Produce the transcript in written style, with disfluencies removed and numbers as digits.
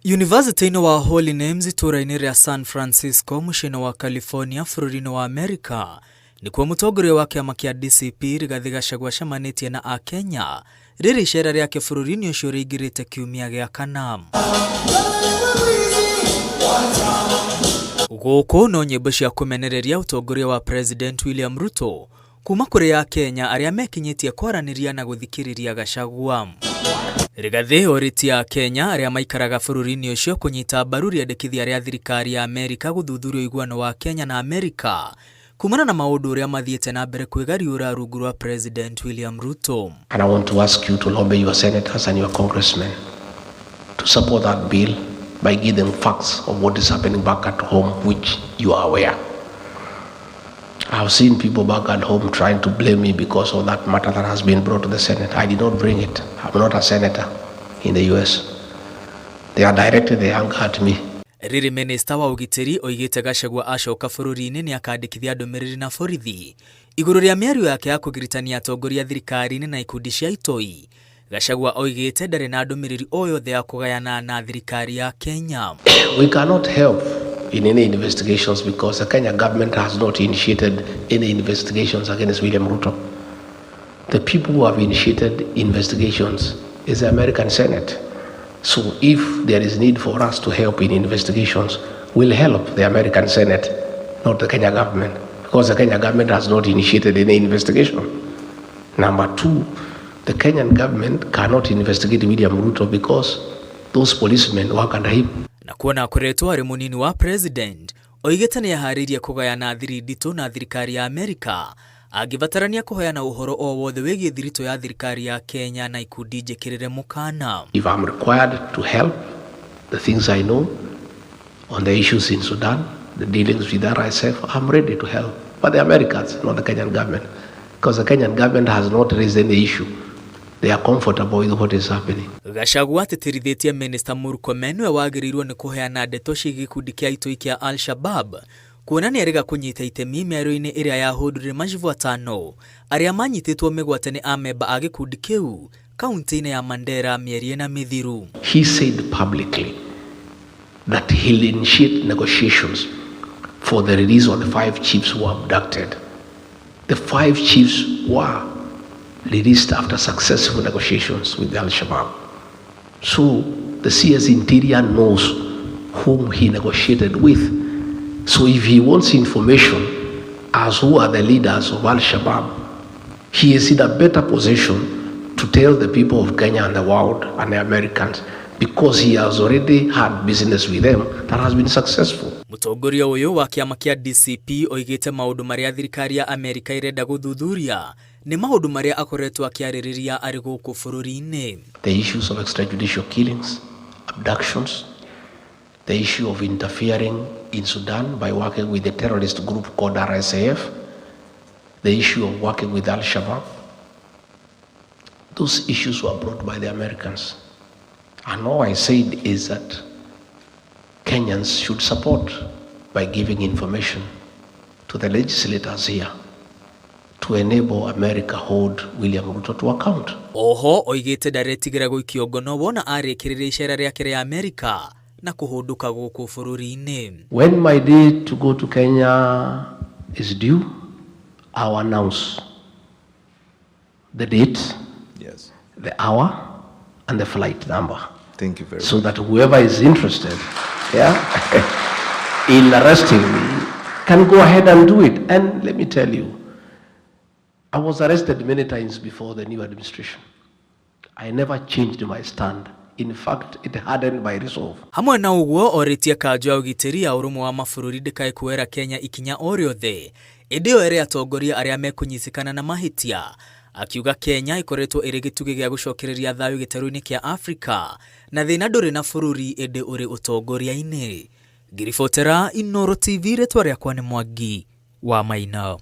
Yunivasĩtĩ-inĩ wa Holy Names itũũra-inĩ rĩa San Francisco mũciĩ-inĩ wa California bũrũri-inĩ wa Amerika nĩkuo mũtongoria wa kĩama kĩa DCP Rigathĩ Gachagua acemanĩtie na Akenya rĩrĩ icera rĩake bũrũri-inĩ ũcio rĩingĩrĩte kiumia gĩa kana. Gũkũ no nyĩmbo cia kũmenereria ũtongoria wa President William Ruto kuma kũrĩ Akenya arĩa mekinyĩtie kwaranĩria na gũthikĩrĩria Gachagua. Rigathĩ orĩtie Akenya arĩa maikaraga bũrũri-inĩ ũcio kũnyita mbaru rĩendekithia rĩa thirikari ya Amerika gũthuthuria ũiguano wa Kenya na Amerika kumana na maũndũ ũrĩa mathiĩte na mbere kwĩgariũra rungu rwa President William Ruto. And I want to ask you to lobby your senators and your congressmen to support that bill by giving facts of what is happening back at home, which you are aware. I've seen people back at home trying to blame me because of that matter that has been brought to the Senate. I did not bring it. I'm not a senator in the US. They are directing the anger at me. Rĩrĩ minista wa ũgitĩri oigĩte Gachagua acoka bũrũri-inĩ nĩ akandĩkithia ndũmĩrĩri na borithi igũrũ rĩa mĩario yake ya kũgiritania atongoria thirikari-inĩ na ikundi cia itoi. Gachagua oigĩte ndarĩ na ndũmĩrĩri o yothe ya kũgayana na thirikari ya Kenya. We cannot help in any investigations because the Kenya government has not initiated any investigations against William Ruto. The people who have initiated investigations is the American Senate. So if there is need for us to help in investigations, we'll help the American Senate, not the Kenya government, because the Kenya government has not initiated any investigation. Number two, the Kenyan government cannot investigate William Ruto because those policemen work under him. Na kuona akoretwo arĩ mũnini wa president oigĩte nĩ aharĩirie kũgayana thiri nditũ na thirikari ya Amerika angĩbatarania kũheana ũhoro o wothe wĩgiĩ thiritũ ya thirikari ya Kenya na ikundi njĩkĩrĩre mũkana. If I'm required to help the things I know on the issues in Sudan, the dealings with RSF, I'm ready to help. But the Americans, not the Kenyan government, because the Kenyan government has not raised any issue. They are comfortable with what is happening. Gachagua atĩtĩrithĩtie Minister Murkomen nĩwe wagĩrĩirwo nĩ kũheana ndeto ciĩgiĩ gĩkundi kĩa itoi kĩa Al-Shabab kuona nĩ erĩga kũnyita itemi mĩario-inĩ ĩrĩa yahũndũrire machifu atano arĩa manyitĩtwo mĩgwate nĩ amemba a gĩkundi kĩu kaunti-inĩ ya Mandera mĩeri ĩna mĩthiru. He said publicly that he'll initiate negotiations for the release of the five chiefs who were abducted. The five chiefs were released after successful negotiations with Al Shabaab. So the CS Interior knows whom he negotiated with. So if he wants information as who are the leaders of Al Shabaab, he is in a better position to tell the people of Kenya and the world and the Americans because he has already had business with them that has been successful. Mũtongoria ũyũ wa kĩama kĩa DCP oigĩte maũndũ marĩa thirikari ya Amerika ĩrenda gũthuthuria nĩ maũndũ marĩa akoretwo akĩarĩrĩria arĩ gũkũ bũrũri-inĩ. The issues of extrajudicial killings, abductions, the issue of interfering in Sudan by working with the terrorist group called RSAF, the issue of working with Al Shabaab. Those issues were brought by the Americans. And all I said is that Kenyans should support by giving information to the legislators here to enable America hold William Ruto to account. Oho oigĩte ndaretigĩra gũikio ngono wona arĩkĩrĩria icera rĩake rĩa Amerika na kũhũndũka gũkũ bũrũri-inĩ. When my day to go to Kenya is due, I'll announce the date, the hour, and the flight number. Thank you very So much. That whoever is interested, yeah, in arresting me can go ahead and do it. And let me tell you, I was arrested many times before the new administration. I never changed my stand. In fact, it hardened my resolve. Hamwe na ũguo orĩtie kanjũ ya ũgitĩri ya ũrũmwe wa mabũrũri ndĩkae kuoera Kenya ikinya o rĩothe ĩndĩ ĩyo ĩrĩ atongoria arĩa mekũnyitĩkana na mahĩtia, akiuga Kenya ĩkoretwo ĩrĩ gĩtugĩ gĩa gũcokereria thayũ gĩtarũ-inĩ kĩa Afrika na thĩna ndũrĩ na bũrũri ĩndĩ ũrĩ ũtongoria-inĩ. Ngiribotera Inooro TV, rĩtwa rĩakwa nĩ Mwangi wa Maina.